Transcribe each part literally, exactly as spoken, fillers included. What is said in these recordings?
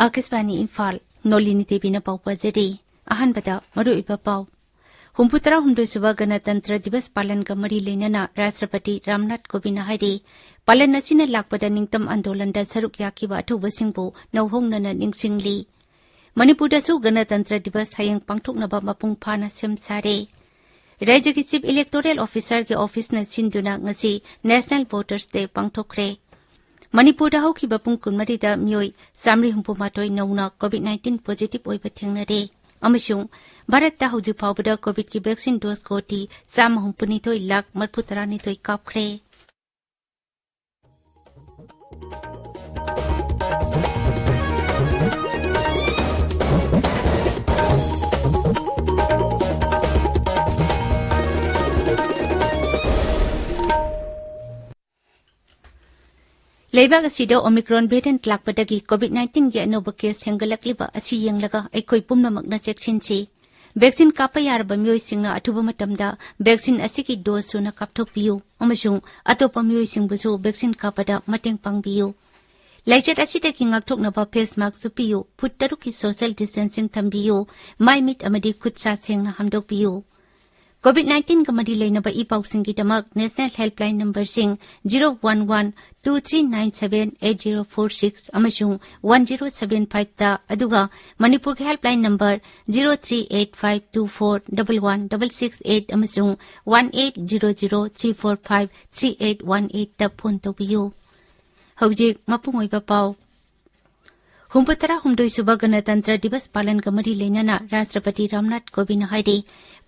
ꯑꯥꯀꯥꯁꯕꯥꯅꯤ ꯏꯝꯐꯥꯜ, ꯅꯣꯂꯤꯅꯤ ꯗꯦꯕꯤꯅ ꯄꯥꯎ ꯄꯥꯖꯔꯤ꯫ ꯑꯍꯥꯟꯕꯗ ꯃꯔꯨꯑꯣꯏꯕ ꯄꯥꯎ꯫ ꯍꯨꯝꯐꯨꯇꯔꯥꯍꯨꯝꯗꯣꯏꯁꯨꯕ ꯒꯅꯇꯟꯇ꯭ꯔ ꯗꯤꯕꯁ ꯄꯥꯂꯟꯒ ꯃꯔꯤ ꯂꯩꯅꯅ ꯔꯥꯁꯇ꯭ꯔꯄꯇꯤ ꯔꯥꯝꯅꯥꯊ ꯀꯣꯕꯤꯟꯗꯅ ꯍꯥꯏꯔꯤ, ꯄꯥꯂꯟ ꯑꯁꯤꯅ ꯂꯥꯛꯄꯗ ꯅꯤꯡꯇꯝ ꯑꯥꯟꯗꯣꯂꯟꯗ ꯁꯔꯨꯛ ꯌꯥꯈꯤꯕ ꯑꯊꯧꯕꯁꯤꯡꯕꯨ ꯅꯧꯍꯧꯅꯅ ꯅꯤꯡꯁꯤꯡꯂꯤ꯫ ꯃꯅꯤꯄꯨꯔꯗꯁꯨ ꯒꯅꯇꯟꯇ꯭ꯔ ꯗꯤꯕꯁ ꯍꯌꯦꯡ ꯄꯥꯡꯊꯣꯛꯅꯕ ꯃꯄꯨꯡ ꯐꯥꯅ ꯁꯦꯝ ꯁꯥꯔꯦ꯫ ꯔꯥꯖ꯭ꯌꯒꯤ ꯆꯤꯐ ꯏꯂꯦꯛꯇꯣꯔꯦꯜ ꯑꯣꯐꯤꯁꯥꯔꯒꯤ ꯑꯣꯐꯤꯁꯅ ꯁꯤꯟꯗꯨꯅ ꯉꯁꯤ ꯅꯦꯁꯅꯦꯜ ꯚꯣꯇꯔꯁ ꯗꯦ ꯄꯥꯡꯊꯣꯛꯈ꯭ꯔꯦ꯫ ꯃꯅꯤꯄꯨꯔꯗ ꯍꯧꯈꯤꯕ ꯄꯨꯡ ꯀꯨꯟꯃꯔꯤꯗ ꯃꯤꯑꯣꯏ ꯆꯥꯃꯔꯤ ꯍꯨꯝꯐꯨ ꯃꯥꯊꯣꯏ ꯅꯧꯅ ꯀꯣꯚꯤꯗ ꯅꯥꯏꯟꯇꯤꯟ ꯄꯣꯖꯤꯇꯤꯚ ꯑꯣꯏꯕ ꯊꯦꯡꯅꯔꯦ꯫ ꯑꯃꯁꯨꯡ ꯚꯥꯔꯠꯇ ꯍꯧꯖꯤꯛ ꯐꯥꯎꯕꯗ ꯀꯣꯚꯤꯗꯀꯤ ꯚꯦꯛꯁꯤꯟ ꯗꯣꯁ ꯀꯣꯇꯤ ꯆꯥꯝꯃ ꯍꯨꯝꯐꯨꯅꯤꯊꯣꯏ ꯂꯥꯈ ꯃꯔꯤꯐꯨ ꯇꯔꯥꯅꯤꯊꯣꯏ ꯀꯥꯞꯈ꯭ꯔꯦ꯫ ꯂꯩꯕꯥꯛ ꯑꯁꯤꯗ ꯑꯣꯃꯤꯀ꯭ꯔꯣꯟ ꯚꯦꯔꯤꯌꯦꯟꯠ ꯂꯥꯛꯄꯗꯒꯤ ꯀꯣꯚꯤꯗ ꯅꯥꯏꯟꯇꯤꯟꯒꯤ ꯑꯅꯧꯕ ꯀꯦꯁ ꯍꯦꯟꯒꯠꯂꯛꯂꯤꯕ ꯑꯁꯤ ꯌꯦꯡꯂꯒ ꯑꯩꯈꯣꯏ ꯄꯨꯝꯅꯃꯛꯅ ꯆꯦꯛꯁꯤꯟꯁꯤ꯫ ꯚꯦꯛꯁꯤꯟ ꯀꯥꯞꯄ ꯌꯥꯔꯕ ꯃꯤꯑꯣꯏꯁꯤꯡꯅ ꯑꯊꯨꯕ ꯃꯇꯝꯗ ꯚꯦꯛꯁꯤꯟ ꯑꯁꯤꯒꯤ ꯗꯣꯁ ꯁꯨꯅ ꯀꯥꯞꯊꯣꯛꯄꯤꯌꯨ ꯑꯃꯁꯨꯡ ꯑꯇꯣꯞꯄ ꯃꯤꯑꯣꯏꯁꯤꯡꯕꯨꯁꯨ ꯚꯦꯛꯁꯤꯟ ꯀꯥꯞꯄꯗ ꯃꯇꯦꯡ ꯄꯥꯡꯕꯤꯌꯨ꯫ ꯂꯥꯏꯆꯠ ꯑꯁꯤꯗꯒꯤ ꯉꯥꯛꯊꯣꯛꯅꯕ ꯐꯦꯁ ꯃꯥꯁꯛ ꯎꯞꯄꯤꯌꯨ, ꯐꯨꯠ ꯇꯔꯨꯛꯀꯤ ꯁꯣꯁꯤꯌꯦꯜ ꯗꯤꯁꯇꯦꯟꯁꯤꯡ ꯊꯝꯕꯤꯌꯨ, ꯃꯥꯏ ꯃꯤꯠ ꯑꯃꯗꯤ ꯈꯨꯠ ꯁꯥ ꯁꯦꯡꯅ ꯍꯥꯝꯗꯣꯛꯄꯤꯌꯨ꯫ ꯀꯣꯚꯤꯗ ꯅꯥꯏꯟꯇꯤꯟꯒ ꯃꯔꯤ ꯂꯩꯅꯕ ꯏ ꯄꯥꯎꯁꯤꯡꯒꯤꯗꯃꯛ ꯅꯦꯁꯅꯦꯜ ꯍꯦꯜꯞꯂꯥꯏꯟ ꯅꯝꯕꯔꯁꯤꯡ zero one one two three nine seven eight zero four six ꯑꯃꯁꯨꯡ ꯋꯥꯟ ꯖꯤꯔꯣ ꯁꯚꯦꯟ ꯐꯥꯏꯚꯇ, ꯑꯗꯨꯒ ꯃꯅꯤꯄꯨꯔꯒꯤ helpline number zero three eight five two four double one double six eight ꯑꯃꯁꯨꯡ one eight zero zero three four five three eight one ꯑꯩꯠꯇ phone ꯇꯧꯕꯤꯌꯨ꯫ ꯍꯧꯖꯤꯛ ꯃꯄꯨꯡ ꯑꯣꯏꯕ ꯄꯥꯎ꯫ ꯍꯨꯝꯐꯨꯇꯔꯥꯍꯨꯝꯗꯣꯏꯁꯨꯕ ꯒꯅꯇꯟꯇ꯭ꯔ ꯗꯤꯕꯁ ꯄꯥꯂꯟꯒ ꯃꯔꯤ ꯂꯩꯅꯅ ꯔꯥꯁꯇ꯭ꯔꯄꯇꯤ ꯔꯥꯝꯅꯥꯊ ꯀꯣꯕꯤꯟꯗꯅ ꯍꯥꯏꯔꯤ,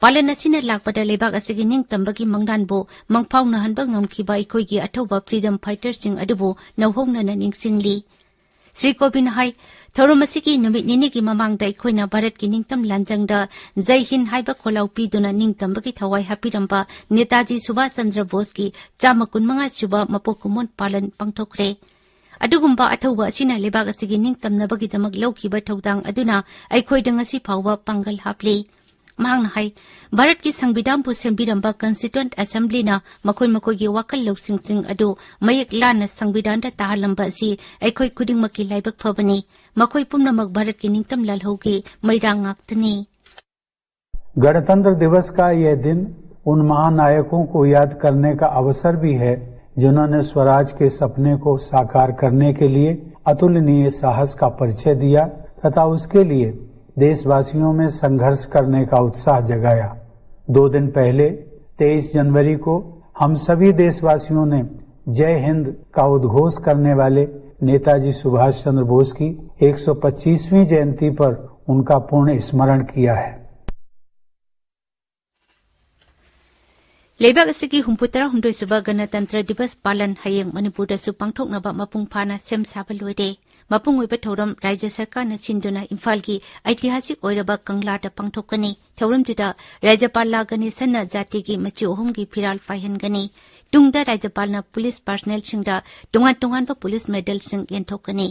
ꯄꯥꯂꯟ ꯑꯁꯤꯅ ꯂꯥꯛꯄꯗ ꯂꯩꯕꯥꯛ ꯑꯁꯤꯒꯤ ꯅꯤꯡꯇꯝꯕꯒꯤ ꯃꯪꯂꯥꯟꯕꯨ ꯃꯪꯐꯥꯎꯅꯍꯟꯕ ꯉꯝꯈꯤꯕ ꯑꯩꯈꯣꯏꯒꯤ ꯑꯊꯧꯕ ꯐ꯭ꯔꯤꯗꯝ ꯐꯥꯏꯇꯔꯁꯤꯡ ꯑꯗꯨꯕꯨ ꯅꯧꯍꯧꯅꯅ ꯅꯤꯡꯁꯤꯡꯂꯤ꯫ ꯁ꯭ꯔꯤ ꯀꯣꯕꯤꯟꯗꯅ ꯍꯥꯏ, ꯊꯧꯔꯝ ꯑꯁꯤꯒꯤ ꯅꯨꯃꯤꯠ ꯅꯤꯅꯤꯒꯤ ꯃꯃꯥꯡꯗ ꯑꯩꯈꯣꯏꯅ ꯚꯥꯔꯠꯀꯤ ꯅꯤꯡꯇꯝ ꯂꯥꯟꯖꯪꯗ ꯖꯩ ꯍꯤꯟꯗ ꯍꯥꯏꯕ ꯈꯣꯜꯂꯥꯎ ꯄꯤꯗꯨꯅ ꯅꯤꯡꯇꯝꯕꯒꯤ ꯊꯋꯥꯏ ꯍꯥꯞꯄꯤꯔꯝꯕ ꯅꯦꯇꯥꯖꯤ ꯁꯨꯚꯥꯁ ꯆꯟꯗ꯭ꯔ ꯕꯣꯁꯀꯤ ꯆꯥꯝꯃ ꯀꯨꯟꯃꯉꯥ ꯁꯨꯕ ꯃꯄꯣꯛ ꯀꯨꯝꯑꯣꯟ ꯄꯥꯂꯟ ꯄꯥꯡꯊꯣꯛꯈ꯭ꯔꯦ꯫ ꯑꯗꯨꯒꯨꯝꯕ ꯑꯊꯧꯕ ꯑꯁꯤꯅ ꯂꯩꯕꯥꯛ ꯑꯁꯤꯒꯤ ꯅꯤꯡꯇꯝꯅꯕꯒꯤꯗꯃꯛ ꯂꯧꯈꯤꯕ ꯊꯧꯗꯥꯡ ꯑꯗꯨꯅ ꯑꯩꯈꯣꯏꯗ ꯉꯁꯤ ꯐꯥꯎꯕ ꯄꯥꯡꯒꯜ ꯍꯥꯞꯂꯤ꯫ ꯃꯍꯥꯛꯅ ꯍꯥꯏ, ꯚꯥꯔꯠꯀꯤ ꯁꯪꯕꯤꯙꯥꯟꯕꯨ ꯁꯦꯝꯕꯤꯔꯝꯕ Constituent Assemblyꯅ ꯃꯈꯣꯏ ꯃꯈꯣꯏꯒꯤ ꯋꯥꯈꯜ ꯂꯧꯁꯤꯡꯁꯤꯡ ꯑꯗꯨ ꯃꯌꯦꯛ ꯂꯥꯟꯅ ꯁꯪꯕꯤꯙꯥꯟꯗ ꯇꯥꯍꯜꯂꯝꯕ ꯑꯁꯤ ꯑꯩꯈꯣꯏ ꯈꯨꯗꯤꯡꯃꯛꯀꯤ ꯂꯥꯏꯕꯛ ꯐꯕꯅꯤ꯫ ꯃꯈꯣꯏ ꯄꯨꯝꯅꯃꯛ ꯚꯥꯔꯠꯀꯤ ꯅꯤꯡꯇꯝ ꯂꯥꯜꯍꯧꯒꯤ ꯃꯩꯔꯥ ꯉꯥꯛꯇꯅꯤ꯫ गणतंत्र दिवस का यह दिन उन महानायकों को याद करने का अवसर भी है, जिन्होंने स्वराज के सपने को साकार करने के लिए अतुलनीय साहस का परिचय दिया तथा उसके लिए देशवासियों में संघर्ष करने का उत्साह जगाया। दो दिन पहले, तेईस जनवरी को, हम सभी देशवासियों ने जय हिंद का उद्घोष करने वाले नेताजी सुभाष चंद्र बोस की एक सौ पच्चीसवीं जयंती पर उनका पुण्य स्मरण किया है। ꯂꯩꯕꯥꯛ ꯑꯁꯤꯒꯤ ꯍꯨꯝꯐꯨ ꯇꯔꯥꯍꯨꯝꯗꯣꯏ ꯁꯨꯕ ꯒꯅꯇꯟꯇ꯭ꯔ ꯗꯤꯕꯁ ꯄꯥꯂꯟ ꯍꯌꯦꯡ ꯃꯅꯤꯄꯨꯔꯗꯁꯨ ꯄꯥꯡꯊꯣꯛꯅꯕ ꯃꯄꯨꯡ ꯐꯥꯅ ꯁꯦꯝ ꯁꯥꯕ ꯂꯣꯏꯔꯦ꯫ ꯃꯄꯨꯡ ꯑꯣꯏꯕ ꯊꯧꯔꯝ ꯔꯥꯖ꯭ꯌ ꯁꯔꯀꯥꯔꯅ ꯁꯤꯟꯗꯨꯅ ꯏꯝꯐꯥꯜꯒꯤ ꯑꯩꯇꯤꯍꯥꯁꯤꯛ ꯑꯣꯏꯔꯕ ꯀꯪꯂꯥꯗ ꯄꯥꯡꯊꯣꯛꯀꯅꯤ꯫ ꯊꯧꯔꯝꯗꯨꯗ ꯔꯥꯖ꯭ꯌꯄꯥꯜ ꯂꯥ ꯒꯅꯦꯁꯟꯅ ꯖꯥꯇꯤꯒꯤ ꯃꯆꯨ ꯑꯍꯨꯝꯒꯤ ꯐꯤꯔꯥꯜ ꯄꯥꯏꯍꯟꯒꯅꯤ꯫ ꯇꯨꯡꯗ ꯔꯥꯖ꯭ꯌꯄꯥꯜꯅ ꯄꯨꯂꯤꯁ ꯄꯥꯔꯁꯅꯦꯜꯁꯤꯡꯗ ꯇꯣꯉꯥꯟ ꯇꯣꯉꯥꯟꯕ ꯄꯨꯂꯤꯁ ꯃꯦꯗꯜꯁꯤꯡ ꯌꯦꯟꯊꯣꯛꯀꯅꯤ꯫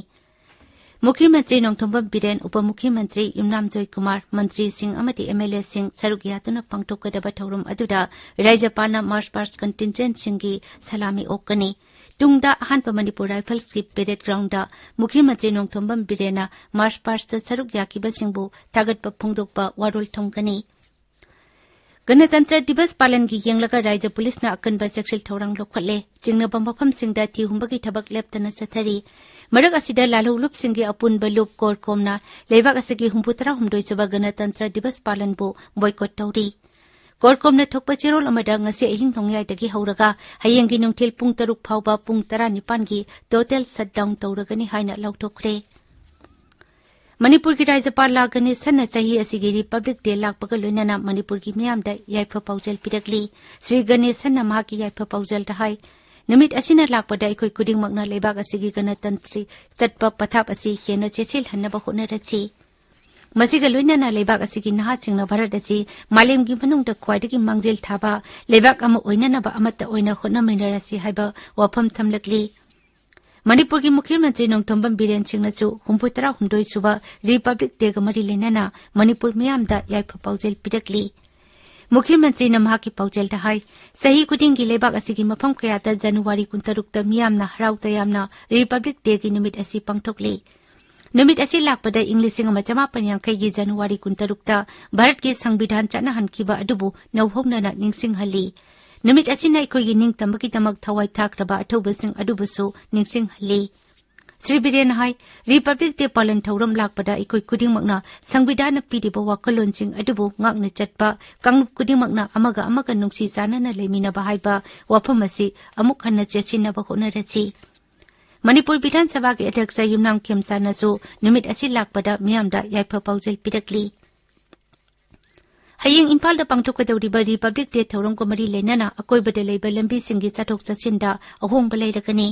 ꯃꯨꯈ꯭ꯌ ꯃꯟꯇ꯭ꯔꯤ ꯅꯣꯡꯊꯣꯝꯕꯝ ꯕꯤꯔꯦꯟ, ꯎꯄ ꯃꯨꯈ꯭ꯌ ꯃꯟꯇ꯭ꯔꯤ ꯌꯨꯝꯅꯥꯝ ꯖꯣꯏꯀꯨꯃꯥꯔ, ꯃꯟꯇ꯭ꯔꯤꯁꯤꯡ ꯑꯃꯗꯤ ꯑꯦꯝ ꯑꯦꯜ ꯑꯦꯁꯤꯡ ꯁꯔꯨꯛ ꯌꯥꯗꯨꯅ ꯄꯥꯡꯊꯣꯛꯀꯗꯕ ꯊꯧꯔꯝ ꯑꯗꯨꯗ ꯔꯥꯖ꯭ꯌꯄꯥꯜꯅ ꯃꯥꯔꯆ ꯄꯥꯁ꯭ꯠ ꯀꯟꯇꯤꯟꯖꯦꯟꯠꯁꯤꯡꯒꯤ ꯁꯂꯥꯃꯤ ꯑꯣꯛꯀꯅꯤ꯫ ꯇꯨꯡꯗ ꯑꯍꯥꯟꯕ ꯃꯅꯤꯄꯨꯔ ꯔꯥꯏꯐꯜꯁꯀꯤ ꯄꯦꯔꯦꯗ ꯒ꯭ꯔꯥꯎꯟꯗ ꯃꯨꯈ꯭ꯌ ꯃꯟꯇ꯭ꯔꯤ ꯅꯣꯡꯊꯣꯝꯕꯝ ꯕꯤꯔꯦꯟꯅ ꯃꯥꯔꯆ ꯄꯥꯁ꯭ꯠꯇ ꯁꯔꯨꯛ ꯌꯥꯈꯤꯕꯁꯤꯡꯕꯨ ꯊꯥꯒꯠꯄ ꯐꯣꯡꯗꯣꯛꯄ ꯋꯥꯔꯣꯜ ꯊꯝꯒꯅꯤ꯫ ꯒꯅꯇꯟꯇ꯭ꯔ ꯗꯤꯕꯁ ꯄꯥꯂꯟꯒꯤ ꯌꯦꯡꯂꯒ ꯔꯥꯖ꯭ꯌ ꯄꯨꯂꯤꯁꯅ ꯑꯀꯟꯕ ꯆꯦꯛꯁꯤꯜ ꯊꯧꯔꯥꯡ ꯂꯧꯈꯠꯂꯦ꯫ ꯆꯤꯡꯅꯕ ꯃꯐꯝꯁꯤꯡꯗ ꯊꯤꯍꯨꯝꯕꯒꯤ ꯊꯕꯛ ꯂꯦꯞꯇꯅ ꯆꯠꯊꯔꯤ꯫ ꯃꯔꯛ ꯑꯁꯤꯗ ꯂꯥꯜꯍꯧ ꯂꯨꯞꯁꯤꯡꯒꯤ ꯑꯄꯨꯟꯕ ꯂꯨꯞ ꯀꯣꯔ ꯀꯣꯝꯅ ꯂꯩꯕꯥꯛ ꯑꯁꯤꯒꯤ ꯍꯨꯝꯐꯨ ꯇꯔꯥꯍꯨꯝꯗꯣꯏ ꯁꯨꯕ ꯒꯅꯇꯟꯇ꯭ꯔ ꯗꯤꯕꯁ ꯄꯥꯂꯟꯕꯨ ꯕꯣꯏꯀꯣꯠ ꯇꯧꯔꯤ꯫ ꯀꯣꯔ ꯀꯣꯝꯅ ꯊꯣꯛꯄ ꯆꯦꯔꯣꯜ ꯑꯃꯗ ꯉꯁꯤ ꯑꯍꯤꯡ ꯅꯣꯡꯌꯥꯏꯗꯒꯤ ꯍꯧꯔꯒ ꯍꯌꯦꯡꯒꯤ ꯅꯨꯡꯊꯤꯜ ꯄꯨꯡ ꯇꯔꯨꯛ ꯐꯥꯎꯕ ꯄꯨꯡ ꯇꯔꯥꯅꯤꯄꯥꯟꯒꯤ ꯇꯣꯇꯦꯜ ꯁꯠꯗꯥꯎꯟ ꯇꯧꯔꯒꯅꯤ ꯍꯥꯏꯅ ꯂꯥꯎꯊꯣꯛꯈ꯭ꯔꯦ꯫ ꯃꯅꯤꯄꯨꯔꯒꯤ ꯔꯥꯖ꯭ꯌꯄꯥꯜ ꯂꯥ ꯒꯅꯦꯁꯟꯅ ꯆꯍꯤ ꯑꯁꯤꯒꯤ ꯔꯤꯄꯕ꯭ꯂꯤꯛ ꯗꯦ ꯂꯥꯛꯄꯒ ꯂꯣꯏꯅꯅ ꯃꯅꯤꯄꯨꯔꯒꯤ ꯃꯤꯌꯥꯝꯗ ꯌꯥꯏꯐ ꯄꯥꯎꯖꯦꯜ ꯄꯤꯔꯛꯂꯤ꯫ ꯁ꯭ꯔꯤ ꯒꯅꯦꯁꯟꯅ ꯃꯍꯥꯛꯀꯤ ꯌꯥꯏꯐ ꯄꯥꯎꯖꯦꯜꯗ ꯍꯥꯏ, ꯅꯨꯃꯤꯠ ꯑꯁꯤꯅ ꯂꯥꯛꯄꯗ ꯑꯩꯈꯣꯏ ꯈꯨꯗꯤꯡꯃꯛꯅ ꯂꯩꯕꯥꯛ ꯑꯁꯤꯒꯤ ꯒꯅꯇꯟꯇ꯭ꯔꯤ ꯆꯠꯄ ꯄꯊꯥꯞ ꯑꯁꯤ ꯍꯦꯟꯅ ꯆꯦꯠꯁꯤꯜꯍꯟꯅꯕ ꯍꯣꯠꯅꯔꯁꯤ꯫ ꯃꯁꯤꯒ ꯂꯣꯏꯅꯅ ꯂꯩꯕꯥꯛ ꯑꯁꯤꯒꯤ ꯅꯍꯥꯁꯤꯡꯅ ꯚꯥꯔꯠ ꯑꯁꯤ ꯃꯥꯂꯦꯝꯒꯤ ꯃꯅꯨꯡꯗ ꯈ꯭ꯋꯥꯏꯗꯒꯤ ꯃꯥꯡꯖꯤꯜ ꯊꯥꯕ ꯂꯩꯕꯥꯛ ꯑꯃ ꯑꯣꯏꯅꯅꯕ ꯑꯃꯠꯇ ꯑꯣꯏꯅ ꯍꯣꯠꯅꯃꯤꯟꯅꯔꯁꯤ ꯍꯥꯏꯕ ꯋꯥꯐꯝ ꯊꯝꯂꯛꯂꯤ꯫ ꯃꯅꯤꯄꯨꯔꯒꯤ ꯃꯨꯈ꯭ꯌ ꯃꯟꯇ꯭ꯔꯤ ꯅꯣꯡꯊꯣꯝꯕꯝ ꯕꯤꯔꯦꯟ ꯁꯤꯡꯅꯁꯨ ꯍꯨꯝꯐꯨꯇꯔꯥ ꯍꯨꯝꯗꯣꯏ ꯁꯨꯕ ꯔꯤꯄꯕ꯭ꯂꯤꯛ ꯗꯦꯒ ꯃꯔꯤ ꯂꯩꯅꯅ ꯃꯅꯤꯄꯨꯔ ꯃꯤꯌꯥꯝꯗ ꯌꯥꯏꯐ ꯄꯥꯎꯖꯦꯜ ꯄꯤꯔꯛꯂꯤ꯫ ꯃꯨꯈ꯭ꯌ ꯃꯟꯇ꯭ꯔꯤꯅ ꯃꯍꯥꯛꯀꯤ ꯄꯥꯎꯖꯦꯜꯗ ꯍꯥꯏ, ꯆꯍꯤ ꯈꯨꯗꯤꯡꯒꯤ ꯂꯩꯕꯥꯛ ꯑꯁꯤꯒꯤ ꯃꯐꯝ ꯀꯌꯥꯗ ꯖꯅꯨꯋꯥꯔꯤ ꯀꯨꯟꯇꯔꯨꯛꯇ ꯃꯤꯌꯥꯝꯅ ꯍꯔꯥꯎ ꯇꯌꯥꯝꯅ ꯔꯤꯄꯕ꯭ꯂꯤꯛ ꯗꯦꯒꯤ ꯅꯨꯃꯤꯠ ꯑꯁꯤ ꯄꯥꯡꯊꯣꯛꯂꯤ꯫ ꯅꯨꯃꯤꯠ ꯑꯁꯤ ꯂꯥꯛꯄꯗ ꯏꯪ ꯂꯤꯁꯤꯡ ꯑꯃ ꯆꯃꯥꯄꯟ ꯌꯥꯡꯈꯩꯒꯤ ꯖꯅꯨꯋꯥꯔꯤ ꯀꯨꯟꯇꯔꯨꯛꯇ ꯚꯥꯔꯠꯀꯤ ꯁꯪꯕꯤꯙꯥꯟ ꯆꯠꯅꯍꯟꯈꯤꯕ ꯑꯗꯨꯕꯨ ꯅꯧꯍꯧꯅꯅ ꯅꯤꯡꯁꯤꯡꯍꯜꯂꯤ꯫ ꯅꯨꯃꯤꯠ ꯑꯁꯤꯅ ꯑꯩꯈꯣꯏꯒꯤ ꯅꯤꯡꯇꯝꯕꯒꯤꯗꯃꯛ ꯊꯋꯥꯏ ꯊꯥꯈ꯭ꯔꯕ ꯑꯊꯧꯕꯁꯤꯡ ꯑꯗꯨꯕꯨꯁꯨ ꯅꯤꯡꯁꯤꯡꯍꯜꯂꯤ꯫ ꯁ꯭ꯔꯤ ꯕꯤꯔꯦꯟꯅ ꯍꯥꯏ, ꯔꯤꯄꯕ꯭ꯂꯤꯛ ꯗꯦ ꯄꯥꯂꯟ ꯊꯧꯔꯝ ꯂꯥꯛꯄꯗ ꯑꯩꯈꯣꯏ ꯈꯨꯗꯤꯡꯃꯛꯅ ꯁꯪꯕꯤꯙꯥꯟꯅ ꯄꯤꯔꯤꯕ ꯋꯥꯈꯜꯂꯣꯟꯁꯤꯡ ꯑꯗꯨꯕꯨ ꯉꯥꯛꯅ ꯆꯠꯄ, ꯀꯥꯡꯂꯨꯞ ꯈꯨꯗꯤꯡꯃꯛꯅ ꯑꯃꯒ ꯑꯃꯒ ꯅꯨꯡꯁꯤ ꯆꯥꯟꯅꯅ ꯂꯩꯃꯤꯟꯅꯕ ꯍꯥꯏꯕ ꯋꯥꯐꯝ ꯑꯁꯤ ꯑꯃꯨꯛ ꯍꯟꯅ ꯆꯦꯠꯁꯤꯟꯅꯕ ꯍꯣꯠꯅꯔꯁꯤ꯫ ꯃꯅꯤꯄꯨꯔ ꯕꯤꯙꯥꯟ ꯁꯚꯥꯒꯤ ꯑꯗ꯭ꯌꯛꯁ ꯌꯨꯝꯅꯥꯝ ꯈꯦꯝꯆꯥꯟꯅꯁꯨ ꯅꯨꯃꯤꯠ ꯑꯁꯤ ꯂꯥꯛꯄꯗ ꯃꯤꯌꯥꯝꯗ ꯌꯥꯏꯐ ꯄꯥꯎꯖꯦꯜ ꯄꯤꯔꯛꯂꯤ꯫ ꯍꯌꯦꯡ ꯏꯝꯐꯥꯜꯗ ꯄꯥꯡꯊꯣꯛꯀꯗꯧꯔꯤꯕ ꯔꯤꯄꯕ꯭ꯂꯤꯛ ꯗꯦ ꯊꯧꯔꯝꯒ ꯃꯔꯤ ꯂꯩꯅꯅ ꯑꯀꯣꯏꯕꯗ ꯂꯩꯕ ꯂꯝꯕꯤꯁꯤꯡꯒꯤ ꯆꯠꯊꯣꯛ ꯆꯠꯁꯤꯟꯗ ꯑꯍꯣꯡꯕ ꯂꯩꯔꯒꯅꯤ꯫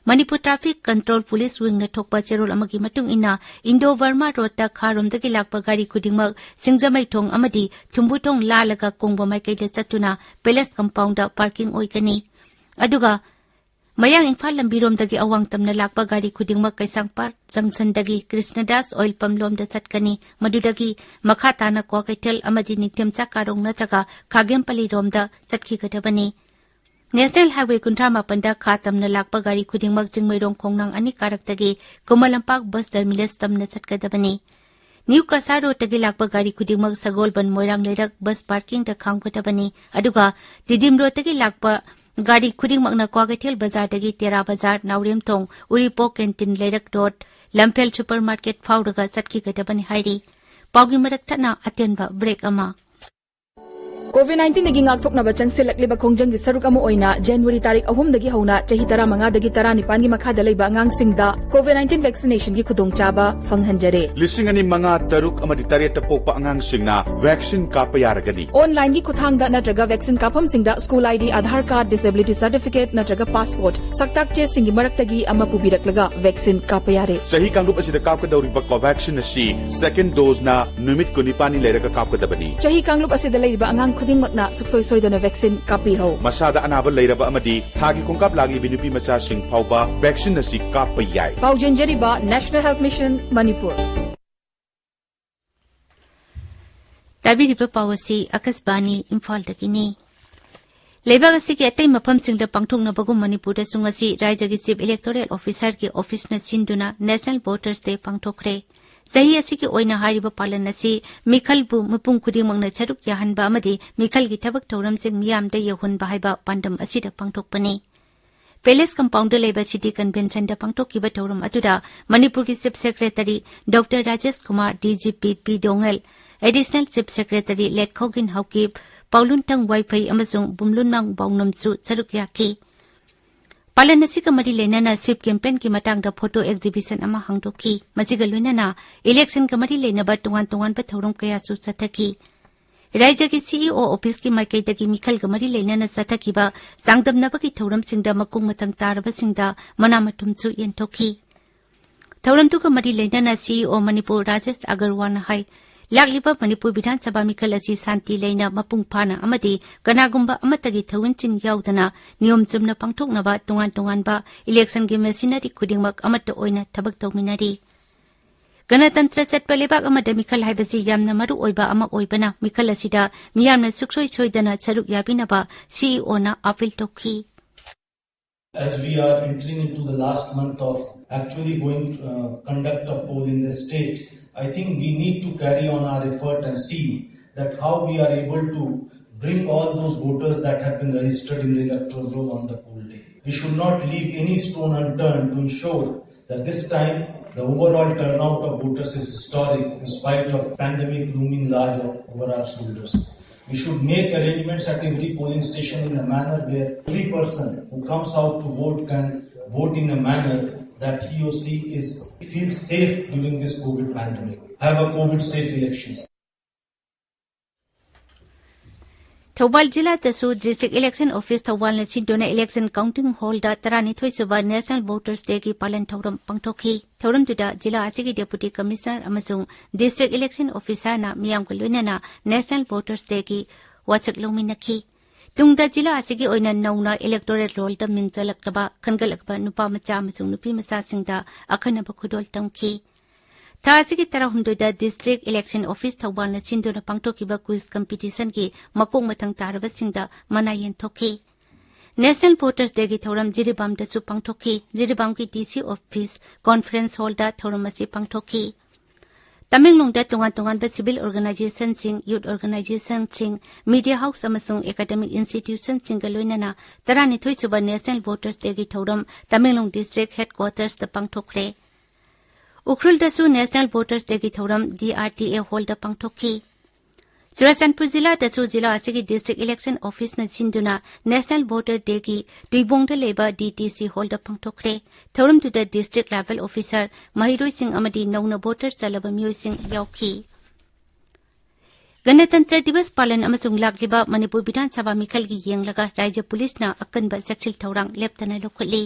ꯃꯅꯤꯄꯨꯔ ꯇ꯭ꯔꯥꯐꯤꯛ ꯀꯟꯇ꯭ꯔꯣꯜ ꯄꯨꯂꯤꯁ ꯋꯤꯡꯅ ꯊꯣꯛꯄ ꯆꯦꯔꯣꯜ ꯑꯃꯒꯤ ꯃꯇꯨꯡ ꯏꯟꯅ, ꯏꯟꯗꯣ ꯕꯔꯃꯥ ꯔꯣꯗꯇ ꯈꯥꯔꯣꯝꯗꯒꯤ ꯂꯥꯛꯄ ꯒꯥꯔꯤ ꯈꯨꯗꯤꯡꯃꯛ ꯁꯤꯡꯖꯃꯩ ꯊꯣꯡ ꯑꯃꯗꯤ ꯊꯨꯝꯕꯨ ꯊꯣꯡ ꯂꯥꯜꯂꯒ ꯀꯣꯡꯕ ꯃꯥꯏꯀꯩꯗ ꯆꯠꯇꯨꯅ ꯄꯦꯂꯦꯁ ꯀꯝꯄꯥꯎꯟꯗ ꯄꯥꯔꯀꯤꯡ ꯑꯣꯏꯒꯅꯤ꯫ ꯑꯗꯨꯒ ꯃꯌꯥꯡ ꯏꯝꯐꯥꯜ ꯂꯝꯕꯤꯔꯣꯝꯗꯒꯤ ꯑꯋꯥꯡ ꯇꯝꯅ ꯂꯥꯛꯄ ꯒꯥꯔꯤ ꯈꯨꯗꯤꯡꯃꯛ ꯀꯩꯁꯥꯝꯄꯥꯠ ꯖꯪꯁꯟꯗꯒꯤ ꯀ꯭ꯔꯤꯁꯅꯗꯥꯁ ꯑꯣꯏꯜ ꯄꯝ ꯂꯣꯝꯗ ꯆꯠꯀꯅꯤ꯫ ꯃꯗꯨꯗꯒꯤ ꯃꯈꯥ ꯇꯥꯅ ꯀ꯭ꯋꯥꯀꯩꯊꯦꯜ ꯑꯃꯗꯤ ꯅꯤꯡꯊꯦꯝꯆꯥ ꯀꯥꯔꯣꯡ ꯅꯠꯇ꯭ꯔꯒ ꯈꯥꯒꯦꯝꯄꯜꯂꯤ ꯔꯣꯝꯗ ꯆꯠꯈꯤꯒꯗꯕꯅꯤ꯫ ꯅꯦꯁꯅꯦꯜ ꯍꯥꯏꯋꯦ ꯀꯨꯟꯊ꯭ꯔꯥ ꯃꯥꯄꯟꯗ ꯈꯥ ꯇꯝꯅ ꯂꯥꯛꯄ ꯒꯥꯔꯤ ꯈꯨꯗꯤꯡꯃꯛ ꯆꯤꯡꯃꯩꯔꯣꯡ ꯈꯣꯡꯅꯥꯡ ꯑꯅꯤ ꯀꯥꯔꯛꯇꯒꯤ ꯈꯨꯃꯟ ꯂꯝꯄꯥꯛ ꯕꯁ ꯇꯔꯃꯤꯅꯁ ꯇꯝꯅ ꯆꯠꯀꯗꯕꯅꯤ꯫ ꯅ꯭ꯌꯨ ꯀꯁꯥꯔ ꯔꯣꯗꯇꯒꯤ ꯂꯥꯛꯄ ꯒꯥꯔꯤ ꯈꯨꯗꯤꯡꯃꯛ ꯁꯒꯣꯜꯕꯟ ꯃꯣꯏꯔꯥꯡ ꯂꯩꯔꯛ ꯕꯁ ꯄꯥꯔꯀꯤꯡꯗ ꯈꯥꯝꯒꯗꯕꯅꯤ꯫ ꯑꯗꯨꯒ ꯇꯤꯗꯤꯝ ꯔꯣꯗꯇꯒꯤ ꯂꯥꯛꯄ ꯒꯥꯔꯤ ꯈꯨꯗꯤꯡꯃꯛꯅ ꯀ꯭ꯋꯥꯀꯩꯊꯦꯜ ꯕꯖꯥꯔꯗꯒꯤ ꯇꯦꯔꯥ ꯕꯖꯥꯔ, ꯅꯥꯎꯔꯦꯝꯊꯣꯡ, ꯎꯔꯤꯄꯣꯛ ꯀꯦꯟꯇꯤꯟ ꯂꯩꯔꯛ ꯔꯣꯗ, ꯂꯝꯐꯦꯜ ꯁꯨꯄꯔ ꯃꯥꯔꯀꯦꯠ ꯐꯥꯎꯔꯒ ꯆꯠꯈꯤꯒꯗꯕꯅꯤ ꯍꯥꯏꯔꯤ꯫ ꯄꯥꯎꯒꯤ ꯃꯔꯛ ꯊꯠꯅ ꯑꯇꯦꯟꯕ ꯕ꯭ꯔꯦꯛ ꯑꯃ꯫ ꯀꯣꯚꯤꯗ ꯅꯥꯏꯟꯇꯤꯟꯗꯒꯤ ꯉꯥꯛꯊꯣꯛꯅꯕ ꯆꯪꯁꯤꯜꯂꯛꯂꯤꯕ ꯈꯣꯡꯖꯪꯒꯤ ꯁꯔꯨꯛ ꯑꯃ ꯑꯣꯏꯅ ꯖꯅꯋꯥꯔꯤ ꯇꯥꯔꯤꯛ ꯑꯍꯨꯝꯗꯒꯤ ꯍꯧꯅ ꯆꯍꯤ ꯇꯔꯥꯃꯉꯥꯗꯒꯤ ꯇꯔꯥꯅꯤꯄꯥꯟꯒꯤ ꯃꯈꯥꯗ ꯂꯩꯕ ꯑꯉꯥꯡꯁꯤꯡꯗ ꯀꯣꯚꯤꯗ ꯅꯥꯏꯟꯇꯤꯟ ꯚꯦꯛꯁꯤꯅꯦꯁꯟꯒꯤ ꯈꯨꯗꯣꯡꯆꯥꯕ ꯐꯪꯍꯟꯖꯔꯦ꯫ ꯂꯤꯁꯤꯡ ꯑꯅꯤ ꯃꯉꯥ, ꯇꯔꯨꯛ ꯑꯃꯗꯤ ꯇꯔꯦꯠꯇ ꯄꯣꯛꯄ ꯑꯉꯥꯡꯁꯤꯡꯅ ꯚꯦꯛꯁꯤꯟ ꯀꯥꯞꯄ ꯌꯥꯔꯒꯅꯤ꯫ ꯑꯣꯟꯂꯥꯏꯟꯒꯤ ꯈꯨꯠꯊꯥꯡꯗ ꯅꯠꯇ꯭ꯔꯒ ꯚꯦꯛꯁꯤꯟ ꯀꯥꯞꯐꯝꯁꯤꯡꯗ school I D, Aadhaar card, disability certificate ꯅꯠꯇ꯭ꯔꯒ ꯄꯥꯁꯄꯣꯔꯠ, ꯁꯛꯇꯥꯛ ꯆꯦꯁꯤꯡꯒꯤ ꯃꯔꯛꯇꯒꯤ ꯑꯃ ꯄꯨꯕꯤꯔꯛꯂꯒ ꯚꯦꯛꯁꯤꯟ ꯀꯥꯞꯄ ꯌꯥꯔꯦ꯫ ꯆꯍꯤ ꯀꯥꯡꯂꯨꯞ ꯑꯁꯤꯗ ꯀꯥꯞꯀꯗꯧꯔꯤꯕ ꯀꯣꯚꯦꯛꯁꯤꯟ ꯑꯁꯤ ꯁꯦꯀꯦꯟ ꯗꯣꯖꯅ ꯅꯨꯃꯤꯠ ꯀꯨꯟꯅꯤꯄꯥꯟꯅꯤ ꯂꯩꯔꯒ ꯀꯥꯞꯀꯗꯕꯅꯤ꯫ ꯆꯍꯤ ꯀꯥꯡꯂꯨꯞ ꯑꯁꯤꯗ ꯂꯩꯔꯤꯕ ꯑꯉꯥꯡ ꯈꯨꯗꯤꯡꯃꯛꯅ ꯁꯨꯛꯁꯣꯏ ꯁꯣꯏꯗꯅ vaccine ꯀꯥꯞꯄꯤꯍꯧ꯫ ꯃꯁꯥꯗ ꯑꯅꯥꯕ ꯂꯩꯔꯕ ꯑꯃꯗꯤ ꯊꯥꯒꯤ ꯈꯣꯡꯀꯥꯞ ꯂꯥꯛꯂꯤꯕꯤ ꯅꯨꯄꯤ ꯃꯆꯥꯁꯤꯡ ꯐꯥꯎꯕ vaccine ꯑꯁꯤ ꯀꯥꯞꯄ ꯌꯥꯏ꯫ ꯄꯥꯎꯖꯦꯟꯖꯔꯤꯕ National Health Mission ꯃꯅꯤꯄꯨꯔ꯫ ꯇꯥꯕꯤꯔꯤꯕ ꯄꯥꯎ ꯑꯁꯤ ꯑꯀꯥꯁꯕꯥꯅꯤ ꯏꯝꯐꯥꯜꯗꯒꯤꯅꯤ꯫ ꯂꯩꯕꯥꯛ ꯑꯁꯤꯒꯤ ꯑꯇꯩ ꯃꯐꯝꯁꯤꯡꯗ ꯄꯥꯡꯊꯣꯛꯅꯕꯒꯨꯝ ꯃꯅꯤꯄꯨꯔꯗꯁꯨ ꯉꯁꯤ ꯔꯥꯏꯖ꯭ꯌꯒꯤ Chief Electoral Officerꯒꯤ officeꯅ ꯁꯤꯟꯗꯨꯅ National Voters Day ꯄꯥꯡꯊꯣꯛꯈ꯭ꯔꯦ꯫ ꯆꯍꯤ ꯑꯁꯤꯒꯤ ꯑꯣꯏꯅ ꯍꯥꯏꯔꯤꯕ ꯄꯥꯂꯟ ꯑꯁꯤ ꯃꯤꯈꯜꯕꯨ ꯃꯤꯄꯨꯝ ꯈꯨꯗꯤꯡꯃꯛꯅ ꯁꯔꯨꯛ ꯌꯥꯍꯟꯕ ꯑꯃꯗꯤ ꯃꯤꯈꯜꯒꯤ ꯊꯕꯛ ꯊꯧꯔꯝꯁꯤꯡ ꯃꯤꯌꯥꯝꯗ ꯌꯧꯍꯟꯕ ꯍꯥꯏꯕ ꯄꯥꯟꯗꯝ ꯑꯁꯤꯗ ꯄꯥꯡꯊꯣꯛꯄꯅꯤ꯫ Palace Compoundꯗ ꯂꯩꯕ City Conventionꯗ ꯄꯥꯡꯊꯣꯛꯈꯤꯕ ꯊꯧꯔꯝ ꯑꯗꯨꯗ ꯃꯅꯤꯄꯨꯔꯒꯤ Chief Secretary Doctor Rajesh Kumar, DGP ꯄꯤ ꯗꯣꯉꯦꯜ, Additional Chief Secretary ꯂꯦꯠꯈꯣꯒꯤꯟ ꯍꯥꯎꯀꯤꯞ, ꯄꯥꯎꯂꯨꯟꯊꯪ ꯋꯥꯏꯐꯩ ꯑꯃꯁꯨꯡ ꯕꯨꯝꯂꯨꯟꯃꯥꯡ ꯕꯥꯎꯅꯝꯁꯨ ꯁꯔꯨꯛ ꯌꯥꯈꯤ꯫ ꯄꯥꯂꯟ ꯑꯁꯤꯒ ꯃꯔꯤ ꯂꯩꯅꯅ sweep campaignꯒꯤ ꯃꯇꯥꯡꯗ photo exhibition ꯑꯃ ꯍꯥꯡꯗꯣꯛꯈꯤ꯫ ꯃꯁꯤꯒ ꯂꯣꯏꯅꯅ electionꯒ ꯃꯔꯤ ꯂꯩꯅꯕ ꯇꯣꯉꯥꯟ ꯇꯣꯉꯥꯟꯕ ꯊꯧꯔꯝ ꯀꯌꯥꯁꯨ ꯆꯠꯊꯈꯤ꯫ ꯔꯥꯏꯖ꯭ꯌꯒꯤ CEO officeꯀꯤ ꯃꯥꯏꯀꯩꯗꯒꯤ ꯃꯤꯈꯜꯒ ꯃꯔꯤ ꯂꯩꯅꯅ ꯆꯠꯊꯈꯤꯕ ꯆꯥꯡꯗꯝꯅꯕꯒꯤ ꯊꯧꯔꯝꯁꯤꯡꯗ ꯃꯀꯣꯛ ꯃꯊꯪ ꯇꯥꯔꯕꯁꯤꯡꯗ ꯃꯅꯥ ꯃꯊꯨꯝꯁꯨ ꯌꯦꯟꯊꯣꯛꯈꯤ꯫ ꯊꯧꯔꯝꯗꯨꯒ ꯃꯔꯤ ꯂꯩꯅꯅ CEO ꯃꯅꯤꯄꯨꯔ ꯔꯥꯖꯦꯁ ꯑꯒꯔꯋꯥꯜꯅ ꯍꯥꯏ, ꯂꯥꯛꯂꯤꯕ ꯃꯅꯤꯄꯨꯔ ꯕꯤꯙꯥꯟ ꯁꯚꯥ ꯃꯤꯈꯜ ꯑꯁꯤ ꯁꯥꯟꯇꯤ ꯂꯩꯅ, ꯃꯄꯨꯡ ꯐꯥꯅ ꯑꯃꯗꯤ ꯀꯅꯥꯒꯨꯝꯕ ꯑꯃꯠꯇꯒꯤ ꯊꯧꯑꯣꯟꯁꯤꯟ ꯌꯥꯎꯗꯅ ꯅꯤꯌꯣꯝ ꯆꯨꯝꯅ ꯄꯥꯡꯊꯣꯛꯅꯕ ꯇꯣꯉꯥꯟ ꯇꯣꯉꯥꯟꯕ electionꯒꯤ machinery ꯈꯨꯗꯤꯡꯃꯛ ꯑꯃꯠꯇ ꯑꯣꯏꯅ ꯊꯕꯛ ꯇꯧꯃꯤꯟꯅꯔꯤ꯫ ꯒꯅꯇꯟꯇ꯭ꯔ ꯆꯠꯄ ꯂꯩꯕꯥꯛ ꯑꯃꯗ ꯃꯤꯈꯜ ꯍꯥꯏꯕꯁꯤ ꯌꯥꯝꯅ ꯃꯔꯨ ꯑꯣꯏꯕ ꯑꯃ ꯑꯣꯏꯕꯅ, ꯃꯤꯈꯜ ꯑꯁꯤꯗ ꯃꯤꯌꯥꯝꯅ ꯁꯨꯛꯁꯣꯏ ꯁꯣꯏꯗꯅ ꯁꯔꯨꯛ ꯌꯥꯕꯤꯅꯕ CEOꯅ appeal ꯇꯧꯈꯤ꯫ As we are entering into the last month of actually going uh, conduct a poll in the state, I think we need to carry on our effort and see that how we are able to bring all those voters that have been registered in the electoral roll on the poll day. We should not leave any stone unturned to ensure that this time the overall turnout of voters is historic in spite of pandemic looming large o- over our shoulders. We should make arrangements at every polling station in a manner where every person who comes out to vote can vote in a manner that he or she is feels safe during this COVID pandemic. Have a COVID safe elections. Thoubal ꯖꯤꯂꯥꯗꯁꯨ District Election Office ꯊꯧꯕꯥꯜꯅ ꯁꯤꯟꯗꯨꯅ election counting hallꯗ ꯇꯔꯥꯅꯤꯊꯣꯏ ꯁꯨꯕ National Voters Dayꯒꯤ ꯄꯥꯂꯟ ꯊꯧꯔꯝ ꯄꯥꯡꯊꯣꯛꯈꯤ꯫ ꯊꯧꯔꯝꯗꯨꯗ ꯖꯤꯂꯥ ꯑꯁꯤꯒꯤ Deputy Commissioner ꯑꯃꯁꯨꯡ District Election Officerꯅ ꯃꯤꯌꯥꯝꯒ ꯂꯣꯏꯅꯅ National Voters Dayꯒꯤ ꯋꯥꯁꯛ ꯂꯧꯃꯤꯟꯅꯈꯤ꯫ ꯇꯨꯡꯗ ꯖꯤꯂꯥ ꯑꯁꯤꯒꯤ ꯑꯣꯏꯅ ꯅꯧꯅ electoral rollꯗ ꯃꯤꯡ ꯆꯜꯂꯛꯂꯕ ꯈꯟꯒꯠꯂꯛꯄ ꯅꯨꯄꯥ ꯃꯆꯥ ꯑꯃꯁꯨꯡ ꯅꯨꯄꯤ ꯃꯆꯥꯁꯤꯡꯗ ꯑꯈꯟꯅꯕ ꯈꯨꯗꯣꯜ ꯇꯝꯈꯤ꯫ ꯊꯥ ꯑꯁꯤꯒꯤ ꯇꯔꯥꯍꯨꯝꯗꯣꯏꯗ District Election Office ꯊꯧꯕꯥꯜꯅ ꯁꯤꯟꯗꯨꯅ ꯄꯥꯡꯊꯣꯛꯈꯤꯕ quiz competitionꯒꯤ ꯃꯀꯣꯛ ꯃꯊꯪ ꯇꯥꯔꯕꯁꯤꯡꯗ ꯃꯅꯥ ꯌꯦꯟꯊꯣꯛꯈꯤ꯫ National Voters Dayꯒꯤ ꯊꯧꯔꯝ ꯖꯤꯔꯤꯕꯥꯝꯗꯁꯨ ꯄꯥꯡꯊꯣꯛꯈꯤ꯫ ꯖꯤꯔꯤꯕꯥꯝꯒꯤ DC office conference hallꯗ ꯊꯧꯔꯝ ꯑꯁꯤ ꯄꯥꯡꯊꯣꯛꯈꯤ꯫ ꯇꯃꯦꯡꯂꯣꯡꯗ ꯇꯣꯉꯥꯟ ꯇꯣꯉꯥꯟꯕ civil organizationꯁꯤꯡ, youth organizationꯁꯤꯡ, media house ꯑꯃꯁꯨꯡ academic institutionꯁꯤꯡꯒ ꯂꯣꯏꯅꯅ ꯇꯔꯥꯅꯤꯊꯣꯏ ꯁꯨꯕ National Voters Dayꯒꯤ ꯊꯧꯔꯝ ꯇꯃꯦꯡꯂꯣꯡ District Headquartersꯇ ꯄꯥꯡꯊꯣꯛꯈ꯭ꯔꯦ꯫ ꯎꯈ꯭ꯔꯨꯜꯗꯁꯨ National Voters Dayꯒꯤ ꯊꯧꯔꯝ DRDA hallꯗ ꯄꯥꯡꯊꯣꯛꯈꯤ꯫ ꯆꯨꯔꯥꯆꯥꯟꯄꯨꯔ ꯖꯤꯂꯥꯗꯁꯨ ꯖꯤꯂꯥ ꯑꯁꯤꯒꯤ District Election Officeꯅ ꯁꯤꯟꯗꯨꯅ National Voter Dayꯒꯤ ꯇꯨꯏꯕꯣꯡꯗ ꯂꯩꯕ DTC hallꯗ ꯄꯥꯡꯊꯣꯛꯈ꯭ꯔꯦ꯫ ꯊꯧꯔꯝꯗꯨꯗ district level officer, ꯃꯍꯩꯔꯣꯏꯁꯤꯡ ꯑꯃꯗꯤ ꯅꯧꯅ voter ꯆꯜꯂꯕ ꯃꯤꯑꯣꯏꯁꯤꯡ ꯌꯥꯎꯈꯤ꯫ ꯒꯅꯇꯟꯇ꯭ꯔ ꯗꯤꯕꯁ ꯄꯥꯂꯟ ꯑꯃꯁꯨꯡ ꯂꯥꯛꯂꯤꯕ ꯃꯅꯤꯄꯨꯔ ꯕꯤꯙꯥꯟ ꯁꯚꯥ ꯃꯤꯈꯜꯒꯤ ꯌꯦꯡꯂꯒ ꯔꯥꯖ꯭ꯌ ꯄꯨꯂꯤꯁꯅ ꯑꯀꯟꯕ ꯆꯦꯛꯁꯤꯜ ꯊꯧꯔꯥꯡ ꯂꯦꯞꯇꯅ ꯂꯧꯈꯠꯂꯤ꯫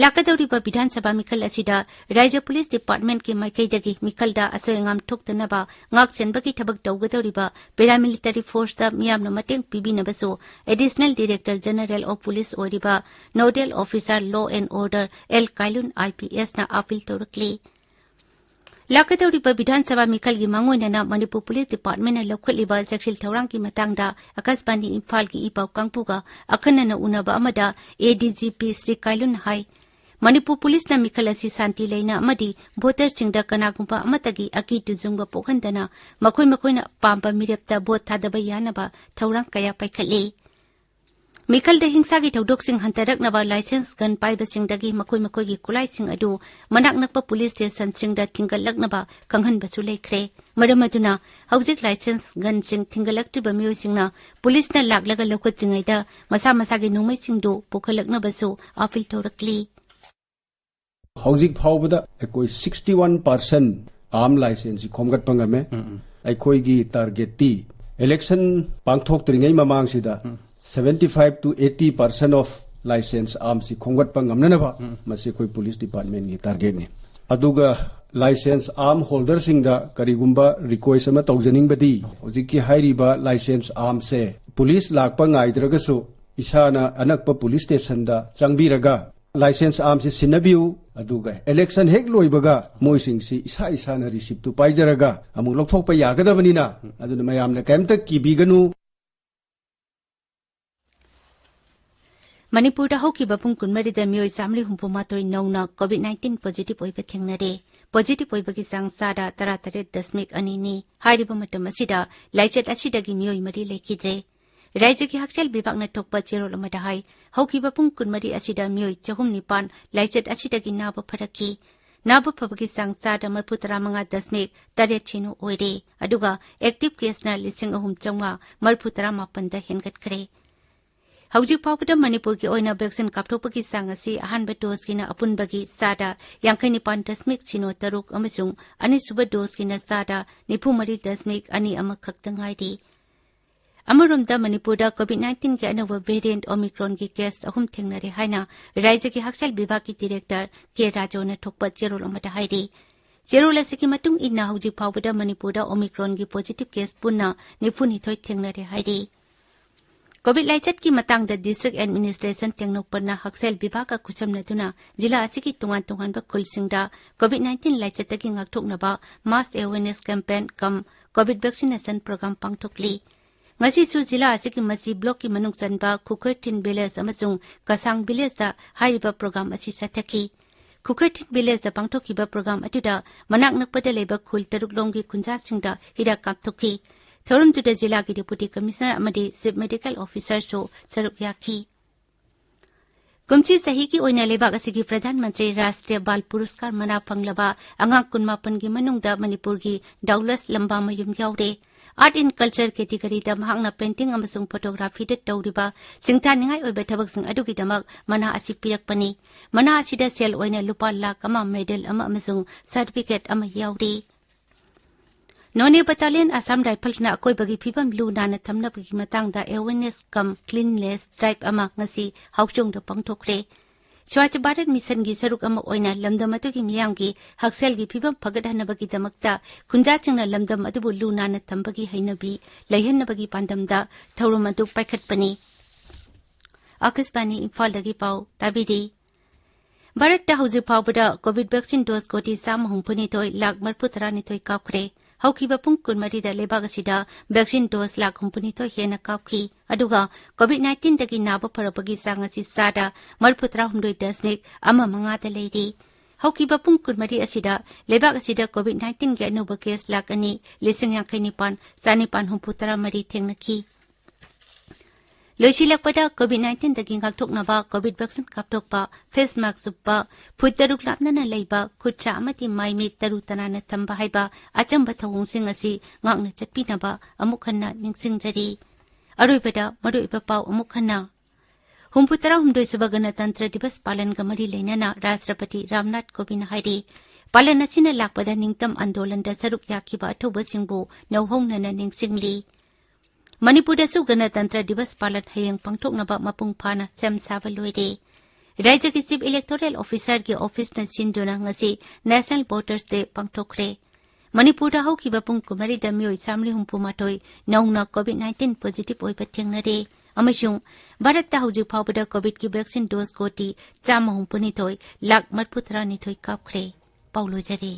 ꯂꯥꯛꯀꯗꯧꯔꯤꯕ ꯕꯤꯙꯥꯟ ꯁꯚꯥ ꯃꯤꯈꯜ ꯑꯁꯤꯗ ꯔꯥꯖ꯭ꯌ ꯄꯨꯂꯤꯁ ꯗꯤꯄꯥꯔꯠꯃꯦꯟꯠꯀꯤ ꯃꯥꯏꯀꯩꯗꯒꯤ ꯃꯤꯈꯜꯗ ꯑꯁꯣꯏ ꯑꯉꯥꯝ ꯊꯣꯛꯇꯅꯕ ꯉꯥꯛꯁꯦꯟꯕꯒꯤ ꯊꯕꯛ ꯇꯧꯒꯗꯧꯔꯤꯕ paramilitary forceꯇ ꯃꯤꯌꯥꯝꯅ ꯃꯇꯦꯡ ꯄꯤꯕꯤꯅꯕꯁꯨ Additional Director General of Police ꯑꯣꯏꯔꯤꯕ Nodal Officer Law and Order L ꯀꯥꯏꯂꯨꯟ IPSꯅ appeal ꯇꯧꯔꯛꯂꯤ꯫ ꯂꯥꯛꯀꯗꯧꯔꯤꯕ ꯕꯤꯙꯥꯟ ꯁꯚꯥ ꯃꯤꯈꯜꯒꯤ ꯃꯥꯡꯑꯣꯏꯅꯅ ꯃꯅꯤꯄꯨꯔ ꯄꯨꯂꯤꯁ ꯗꯤꯄꯥꯔꯠꯃꯦꯟꯠꯅ ꯂꯧꯈꯠꯂꯤꯕ ꯆꯦꯛꯁꯤꯜ ꯊꯧꯔꯥꯡꯒꯤ ꯃꯇꯥꯡꯗ ꯑꯀꯥꯁꯕꯥꯅꯤ ꯏꯝꯐꯥꯜꯒꯤ ꯏ ꯄꯥꯎ ꯀꯥꯡꯕꯨꯒ ꯑꯈꯟꯅꯅ ꯎꯅꯕ ꯑꯃꯗ ADGP ꯁ꯭ꯔꯤ ꯀꯥꯏꯂꯨꯟ ꯍꯥꯏ, ꯃꯅꯤꯄꯨꯔ ꯄꯨꯂꯤꯁꯅ ꯃꯤꯈꯜ ꯑꯁꯤ ꯁꯥꯟꯇꯤ ꯂꯩꯅ ꯑꯃꯗꯤ ꯚꯣꯇꯔꯁꯤꯡꯗ ꯀꯅꯥꯒꯨꯝꯕ ꯑꯃꯠꯇꯒꯤ ꯑꯀꯤ ꯇꯨꯖꯨꯡꯕ ꯄꯣꯛꯍꯟꯗꯅ ꯃꯈꯣꯏ ꯃꯈꯣꯏꯅ ꯄꯥꯝꯕ ꯃꯤꯔꯦꯞꯇ ꯚꯣꯠ ꯊꯥꯗꯕ ꯌꯥꯅꯕ ꯊꯧꯔꯥꯡ ꯀꯌꯥ ꯄꯥꯏꯈꯠꯂꯤ꯫ ꯃꯤꯈꯜꯗ ꯍꯤꯡꯁꯥꯒꯤ ꯊꯧꯗꯣꯛꯁꯤꯡ ꯍꯟꯊꯔꯛꯅꯕ license gun ꯄꯥꯏꯕꯁꯤꯡꯗꯒꯤ ꯃꯈꯣꯏ ꯃꯈꯣꯏꯒꯤ ꯈꯨꯠꯂꯥꯏꯁꯤꯡ ꯑꯗꯨ ꯃꯅꯥꯛ ꯅꯛꯄ ꯄꯨꯂꯤꯁ ꯁ꯭ꯇꯦꯁꯟꯁꯤꯡꯗ ꯊꯤꯡꯒꯠꯂꯛꯅꯕ ꯈꯪꯍꯟꯕꯁꯨ ꯂꯩꯈ꯭ꯔꯦ꯫ ꯃꯔꯝ ꯑꯗꯨꯅ ꯍꯧꯖꯤꯛ license gunꯁꯤꯡ ꯊꯤꯡꯒꯠꯂꯛꯇ꯭ꯔꯤꯕ ꯃꯤꯑꯣꯏꯁꯤꯡꯅ ꯄꯨꯂꯤꯁꯅ ꯂꯥꯛꯂꯒ ꯂꯧꯈꯠꯇ꯭ꯔꯤꯉꯩꯗ ꯃꯁꯥ ꯃꯁꯥꯒꯤ ꯅꯣꯡꯃꯩꯁꯤꯡꯗꯨ ꯄꯨꯈꯠꯂꯛꯅꯕꯁꯨ appeal ꯇꯧꯔꯛꯂꯤ꯫ ꯍꯧꯖꯤꯛ ꯐꯥꯎꯕꯗ ꯑꯩꯈꯣꯏ sixty one percent arm licenseꯁꯤ ꯈꯣꯝꯒꯠꯄ ꯉꯝꯃꯦ꯫ ꯑꯩꯈꯣꯏꯒꯤ targetꯇꯤ election ꯄꯥꯡꯊꯣꯛꯇ꯭ꯔꯤꯉꯩ ꯃꯃꯥꯡꯁꯤꯗ seventy five to eighty percent of license armꯁꯤ ꯈꯣꯝꯒꯠꯄ ꯉꯝꯅꯅꯕ ꯃꯁꯤ ꯑꯩꯈꯣꯏ ꯄꯨꯂꯤꯁ ꯗꯤꯄꯥꯔꯠꯃꯦꯟꯒꯤ targetꯅꯤ꯫ ꯑꯗꯨꯒ License arm holderꯁꯤꯡꯗ ꯀꯔꯤꯒꯨꯝꯕ request ꯑꯃ ꯇꯧꯖꯅꯤꯡꯕꯗꯤ, ꯍꯧꯖꯤꯛꯀꯤ ꯍꯥꯏꯔꯤꯕ license armꯁꯦ police ꯂꯥꯛꯄ ꯉꯥꯏꯗ꯭ꯔꯒꯁꯨ ꯏꯁꯥꯅ ꯑꯅꯛꯄ police stationꯗ ꯆꯪꯕꯤꯔꯒ license armꯁꯤ ꯁꯤꯟꯅꯕꯤꯌꯨ꯫ ꯑꯗꯨꯒ election ꯍꯦꯛ ꯂꯣꯏꯕꯒ ꯃꯣꯏꯁꯤꯡꯁꯤ ꯏꯁꯥ ꯏꯁꯥꯅ receiptꯇꯨ ꯄꯥꯏꯖꯔꯒ ꯑꯃꯨꯛ ꯂꯧꯊꯣꯛꯄ ꯌꯥꯒꯗꯕꯅꯤꯅ, ꯑꯗꯨꯅ ꯃꯌꯥꯝꯅ ꯀꯩꯝꯇ ꯀꯤꯕꯤꯒꯅꯨ꯫ ꯃꯅꯤꯄꯨꯔꯗ ꯍꯧꯈꯤꯕ ꯄꯨꯡ ꯀꯨꯟꯃꯔꯤꯗ ꯃꯤꯑꯣꯏ ꯆꯥꯃꯔꯤ ꯍꯨꯝꯐꯨ ꯃꯥꯊꯣꯏ ꯅꯧꯅ COVID nineteen positive ꯑꯣꯏꯕ ꯊꯦꯡꯅꯔꯦ꯫ Positive ꯑꯣꯏꯕꯒꯤ ꯆꯥꯡ ꯆꯥꯗ ꯇꯔꯥꯇꯔꯦꯠ ꯗꯁꯃꯤꯛ ꯑꯅꯤꯅꯤ꯫ ꯍꯥꯏꯔꯤꯕ ꯃꯇꯝ ꯑꯁꯤꯗ ꯂꯥꯏꯆꯠ ꯑꯁꯤꯗꯒꯤ ꯃꯤꯑꯣꯏ ꯃꯔꯤ ꯂꯩꯈꯤꯗ꯭ꯔꯦ꯫ ꯔꯥꯏꯖ꯭ꯌꯒꯤ ꯍꯛꯁꯦꯜ ꯕꯤꯚꯥꯒꯅ ꯊꯣꯛꯄ ꯆꯦꯔꯣꯜ ꯑꯃꯗ ꯍꯥꯏ, ꯍꯧꯈꯤꯕ ꯄꯨꯡ ꯀꯨꯟꯃꯔꯤ ꯑꯁꯤꯗ ꯃꯤꯑꯣꯏ ꯆꯍꯨꯝ ꯅꯤꯄꯥꯟ ꯂꯥꯏꯆꯠ ꯑꯁꯤꯗꯒꯤ ꯅꯥꯕ ꯐꯔꯛꯈꯤ꯫ ꯅꯥꯕ ꯐꯕꯒꯤ ꯆꯥꯡ ꯆꯥꯗ ꯃꯔꯤꯐꯨ ꯇꯔꯥꯃꯉꯥ ꯗꯁꯃꯤꯛ ꯇꯔꯦꯠ ꯁꯤꯅꯣ ꯑꯣꯏꯔꯦ꯫ ꯑꯗꯨꯒ active caseꯅ ꯂꯤꯁꯤꯡ ꯑꯍꯨꯝ ꯆꯥꯝꯃꯉꯥ ꯃꯔꯤꯐꯨ ꯇꯔꯥꯃꯥꯄꯟꯗ ꯍꯦꯟꯒꯠꯈ꯭ꯔꯦ꯫ ꯍꯧꯖꯤꯛ ꯐꯥꯎꯕꯗ ꯃꯅꯤꯄꯨꯔꯒꯤ ꯑꯣꯏꯅ vaccine ꯀꯥꯞꯊꯣꯛꯄꯒꯤ ꯆꯥꯡ ꯑꯁꯤ ꯑꯍꯥꯟꯕ doseꯀꯤꯅ ꯑꯄꯨꯟꯕꯒꯤ ꯆꯥꯗ ꯌꯥꯡꯈꯩ ꯅꯤꯄꯥꯟ ꯗꯁꯃꯤꯛ ꯁꯤꯅꯣ ꯇꯔꯨꯛ ꯑꯃꯁꯨꯡ ꯑꯅꯤꯁꯨꯕ doseꯀꯤꯅ ꯆꯥꯗ ꯅꯤꯐꯨ ꯃꯔꯤ ꯗꯁꯃꯤꯛ ꯑꯅꯤ ꯑꯃ ꯈꯛꯇ ꯉꯥꯏꯔꯤ꯫ ꯑꯃꯔꯣꯝꯗ ꯃꯅꯤꯄꯨꯔꯗ COVID nineteenꯒꯤ ꯑꯅꯧꯕ variant Omicronꯒꯤ case ꯑꯍꯨꯝ ꯊꯦꯡꯅꯔꯦ ꯍꯥꯏꯅ ꯔꯥꯏꯖ꯭ꯌꯒꯤ ꯍꯛꯁꯦꯜ ꯕꯤꯚꯥꯒꯀꯤ director ꯀꯦ ꯔꯥꯖꯨꯅ ꯊꯣꯛꯄ ꯆꯦꯔꯣꯜ ꯑꯃꯗ ꯍꯥꯏꯔꯤ꯫ ꯆꯦꯔꯣꯜ ꯑꯁꯤꯒꯤ ꯃꯇꯨꯡ ꯏꯟꯅ ꯍꯧꯖꯤꯛ ꯐꯥꯎꯕꯗ ꯃꯅꯤꯄꯨꯔꯗ Omicronꯒꯤ positive case ꯄꯨꯟꯅ ꯅꯤꯐꯨꯅꯤꯊꯣꯏ ꯊꯦꯡꯅꯔꯦ ꯍꯥꯏꯔꯤ꯫ COVID ꯂꯥꯏꯆꯠꯀꯤ ꯃꯇꯥꯡꯗ district administration ꯇꯦꯡꯅꯧꯄꯜꯅ ꯍꯛꯁꯦꯜ ꯕꯤꯚꯥꯒꯀ ꯈꯨꯠꯁꯝꯅꯗꯨꯅ ꯖꯤꯂꯥ ꯑꯁꯤꯒꯤ ꯇꯣꯉꯥꯟ ꯇꯣꯉꯥꯟꯕ ꯈꯨꯜꯁꯤꯡꯗ COVID nineteen ꯂꯥꯏꯆꯠꯇꯒꯤ ꯉꯥꯛꯊꯣꯛꯅꯕ mass awareness campaign cum COVID vaccination program ꯄꯥꯡꯊꯣꯛꯂꯤ꯫ ꯉꯁꯤꯁꯨ ꯖꯤꯂꯥ ꯑꯁꯤꯒꯤ ꯃꯆꯤ blockꯀꯤ ꯃꯅꯨꯡ ꯆꯟꯕ ꯈꯨꯈꯔꯊꯤꯟ village ꯑꯃꯁꯨꯡ ꯀꯁꯥꯡ villageꯇ ꯍꯥꯏꯔꯤꯕ program ꯑꯁꯤ ꯆꯠꯊꯈꯤ꯫ ꯈꯨꯈꯔꯊꯤꯟ villageꯇ ꯄꯥꯡꯊꯣꯛꯈꯤꯕ program ꯑꯗꯨꯗ ꯃꯅꯥꯛ ꯅꯛꯄꯗ ꯂꯩꯕ ꯈꯨꯜ ꯇꯔꯨꯛ ꯂꯣꯝꯒꯤ ꯈꯨꯟꯖꯥꯁꯤꯡꯗ ꯍꯤꯗꯥꯛ ꯀꯥꯞꯊꯣꯛꯈꯤ꯫ ꯊꯧꯔꯝꯗꯨꯗ ꯖꯤꯂꯥꯒꯤ deputy commissioner ꯑꯃꯗꯤ chief medical officerꯁꯨ ꯁꯔꯨꯛ ꯌꯥꯈꯤ꯫ ꯀꯨꯝꯁꯤ ꯆꯍꯤꯒꯤ ꯑꯣꯏꯅ ꯂꯩꯕꯥꯛ ꯑꯁꯤꯒꯤ ꯄ꯭ꯔꯙꯥꯟ ꯃꯟꯇ꯭ꯔꯤ ꯔꯥꯁꯇ꯭ꯔꯤꯌ ꯕꯥꯜ ꯄꯨꯔꯁꯀꯥꯔ ꯃꯅꯥ ꯐꯪꯂꯕ ꯑꯉꯥꯡ ꯀꯨꯟꯃꯥꯄꯟꯒꯤ ꯃꯅꯨꯡꯗ ꯃꯅꯤꯄꯨꯔꯒꯤ ꯗꯥꯎꯂꯁ ꯂꯝꯕꯥꯃꯌꯨꯝ ꯌꯥꯎꯔꯦ꯫ Art and Culture categoryꯗ ꯃꯍꯥꯛꯅ painting ꯑꯃꯁꯨꯡ photographyꯗ ꯇꯧꯔꯤꯕ ꯁꯤꯡꯊꯥꯅꯤꯡꯉꯥꯏ ꯑꯣꯏꯕ ꯊꯕꯛꯁꯤꯡ ꯑꯗꯨꯒꯤꯗꯃꯛ ꯃꯅꯥ ꯑꯁꯤ ꯄꯤꯔꯛꯄꯅꯤ꯫ ꯃꯅꯥ ꯑꯁꯤꯗ ꯁꯦꯜ ꯑꯣꯏꯅ ꯂꯨꯄꯥ ꯂꯥꯈ ꯑꯃ, medal ꯑꯃ ꯑꯃꯁꯨꯡ certificate ꯑꯃ ꯌꯥꯎꯔꯤ꯫ Noney Battalion Assam Riflesꯅ ꯑꯀꯣꯏꯕꯒꯤ ꯐꯤꯕꯝ ꯂꯨ ꯅꯥꯟꯅ ꯊꯝꯅꯕꯒꯤ ꯃꯇꯥꯡꯗ awareness cum cleanliness drive ꯑꯃ ꯉꯁꯤ ꯍꯥꯎꯆꯣꯡꯗ ꯄꯥꯡꯊꯣꯛꯈ꯭ꯔꯦ꯫ ꯁ꯭ꯋꯥꯆ ꯚꯥꯔꯠ ꯃꯤꯁꯟꯒꯤ ꯁꯔꯨꯛ ꯑꯃ ꯑꯣꯏꯅ ꯂꯝꯗꯝ ꯑꯗꯨꯒꯤ ꯃꯤꯌꯥꯝꯒꯤ ꯍꯛꯁꯦꯜꯒꯤ ꯐꯤꯕꯝ ꯐꯒꯠꯍꯟꯅꯕꯒꯤꯗꯃꯛꯇ ꯈꯨꯟꯖꯥꯁꯤꯡꯅ ꯂꯝꯗꯝ ꯑꯗꯨꯕꯨ ꯂꯨ ꯅꯥꯟꯅ ꯊꯝꯕꯒꯤ ꯍꯩꯅꯕꯤ ꯂꯩꯍꯟꯅꯕꯒꯤ ꯄꯥꯟꯗꯝꯗ ꯊꯧꯔꯝ ꯑꯗꯨ ꯄꯥꯏꯈꯠꯄꯅꯤ꯫ ꯑꯥꯀꯥꯁꯕꯥꯅꯤ ꯏꯝꯐꯥꯜꯗꯒꯤ ꯄꯥꯎ ꯇꯥꯕꯤꯔꯤ꯫ ꯚꯥꯔꯠꯇ ꯍꯧꯖꯤꯛ ꯐꯥꯎꯕꯗ ꯀꯣꯚꯤꯗ ꯚꯦꯛꯁꯤꯟ ꯗꯣꯁ ꯀꯣꯇꯤ ꯆꯥꯝꯃ ꯍꯨꯝꯐꯨꯅꯤꯊꯣꯏ ꯂꯥꯈ ꯃꯔꯤꯐꯨ ꯇꯔꯥꯅꯤꯊꯣꯏ ꯀꯥꯞꯈ꯭ꯔꯦ꯫ ꯍꯧꯈꯤꯕ ꯄꯨꯡ ꯀꯨꯟꯃꯔꯤꯗ ꯂꯩꯕꯥꯛ ꯑꯁꯤꯗ ꯚꯦꯛꯁꯤꯟ ꯗꯣꯁ ꯂꯥꯈ ꯍꯨꯝꯐꯨꯅꯤꯊꯣꯏ ꯍꯦꯟꯅ ꯀꯥꯞꯈꯤ꯫ ꯑꯗꯨꯒ ꯀꯣꯚꯤꯗ ꯅꯥꯏꯟꯇꯤꯟꯗꯒꯤ ꯅꯥꯕ ꯐꯔꯛꯄꯒꯤ ꯆꯥꯡ ꯑꯁꯤ ꯆꯥꯗ ꯃꯔꯤꯐꯨ ꯇꯔꯥꯍꯨꯝꯗꯣꯏ ꯗꯁꯃꯤꯛ ꯑꯃ ꯃꯉꯥꯗ ꯂꯩꯔꯤ꯫ ꯍꯧꯈꯤꯕ ꯄꯨꯡ ꯀꯨꯟꯃꯔꯤ ꯑꯁꯤꯗ ꯂꯩꯕꯥꯛ ꯑꯁꯤꯗ ꯀꯣꯚꯤꯗ ꯅꯥꯏꯟꯇꯤꯟꯒꯤ ꯑꯅꯧꯕ ꯀꯦꯁ ꯂꯥꯈ ꯑꯅꯤ ꯂꯤꯁꯤꯡ ꯌꯥꯡꯈꯩ ꯅꯤꯄꯥꯟ ꯆꯥꯅꯤꯄꯥꯟ ꯍꯨꯝꯐꯨ ꯇꯔꯥ ꯃꯔꯤ ꯊꯦꯡꯅꯈꯤ꯫ ꯂꯣꯏꯁꯤꯜꯂꯛꯄꯗ ꯀꯣꯚꯤꯗ ꯅꯥꯏꯟꯇꯤꯟꯗꯒꯤ ꯉꯥꯛꯊꯣꯛꯅꯕ ꯀꯣꯚꯤꯗ ꯚꯦꯛꯁꯤꯟ ꯀꯥꯞꯊꯣꯛꯄ, ꯐꯦꯁ ꯃꯥꯛꯁ ꯎꯞꯄ, ꯐꯨꯠ ꯇꯔꯨꯛ ꯂꯥꯞꯅꯅ ꯂꯩꯕ, ꯈꯨꯠ ꯁꯥ ꯑꯃꯗꯤ ꯃꯥꯏ ꯃꯤꯠ ꯇꯔꯨ ꯇꯅꯥꯟꯅ ꯊꯝꯕ ꯍꯥꯏꯕ ꯑꯆꯝꯕ ꯊꯧꯑꯣꯡꯁꯤꯡ ꯑꯁꯤ ꯉꯥꯛꯅ ꯆꯠꯄꯤꯅꯕ ꯑꯃꯨꯛ ꯍꯟꯅ ꯅꯤꯡꯁꯤꯡꯖꯔꯤ꯫ ꯑꯔꯣꯏꯕꯗ ꯃꯔꯨꯑꯣꯏꯕ ꯄꯥꯎ ꯑꯃꯨꯛ ꯍꯟꯅ꯫ ꯍꯨꯝꯐꯨ ꯇꯔꯥꯍꯨꯝꯗꯣꯏ ꯁꯨꯕ ꯒꯅꯇꯟꯇ꯭ꯔ ꯗꯤꯕꯁ ꯄꯥꯂꯟꯒ ꯃꯔꯤ ꯂꯩꯅꯅ ꯔꯥꯁꯇ꯭ꯔꯄꯇꯤ ꯔꯥꯝꯅꯥꯊ ꯀꯣꯕꯤꯟꯗ ꯍꯥꯏꯔꯤ, ꯄꯥꯂꯟ ꯑꯁꯤꯅ ꯂꯥꯛꯄꯗ ꯅꯤꯡꯇꯝ ꯑꯥꯟꯗꯣꯂꯟꯗ ꯁꯔꯨꯛ ꯌꯥꯈꯤꯕ ꯑꯊꯧꯕꯁꯤꯡꯕꯨ ꯅꯧꯍꯧꯅꯅ ꯅꯤꯡꯁꯤꯡꯂꯤ꯫ ꯃꯅꯤꯄꯨꯔꯗꯁꯨ ꯒꯅꯇꯟꯇ꯭ꯔ ꯗꯤꯕꯁ ꯄꯥꯂꯟ ꯍꯌꯦꯡ ꯄꯥꯡꯊꯣꯛꯅꯕ ꯃꯄꯨꯡ ꯐꯥꯅ ꯁꯦꯝ ꯁꯥꯕ ꯂꯣꯏꯔꯦ꯫ ꯔꯥꯖ꯭ꯌꯒꯤ ꯆꯤꯐ ꯏꯂꯦꯛꯇꯣꯔꯦꯜ ꯑꯣꯐꯤꯁꯥꯔꯒꯤ ꯑꯣꯐꯤꯁꯅ ꯁꯤꯟꯗꯨꯅ ꯉꯁꯤ ꯅꯦꯁꯅꯦꯜ ꯚꯣꯇꯔꯁ ꯗꯦ ꯄꯥꯡꯊꯣꯛꯈ꯭ꯔꯦ꯫ ꯃꯅꯤꯄꯨꯔꯗ ꯍꯧꯈꯤꯕ ꯄꯨꯡ ꯀꯨꯟꯃꯔꯤꯗ ꯃꯤꯑꯣꯏ ꯆꯥꯝꯃꯔꯤ ꯍꯨꯝꯐꯨ ꯃꯥꯊꯣꯏ ꯅꯧꯅ ꯀꯣꯚꯤꯗ ꯅꯥꯏꯟꯇꯤꯟ ꯄꯣꯖꯤꯇꯤꯚ ꯑꯣꯏꯕ ꯊꯦꯡꯅꯔꯦ꯫ ꯑꯃꯁꯨꯡ ꯚꯥꯔꯠꯇ ꯍꯧꯖꯤꯛ ꯐꯥꯎꯕꯗ ꯀꯣꯚꯤꯗꯀꯤ ꯚꯦꯛꯁꯤꯟ ꯗꯣꯁ ꯀꯣꯇꯤ ꯆꯥꯝꯃ ꯍꯨꯝꯐꯨꯅꯤꯊꯣꯏ ꯂꯥꯈ ꯃꯔꯤꯐꯨ ꯇꯔꯥꯅꯤꯊꯣꯏ ꯀꯥꯞꯈ꯭ꯔꯦ꯫ ꯄꯥꯎ ꯂꯣꯏꯖꯔꯦ꯫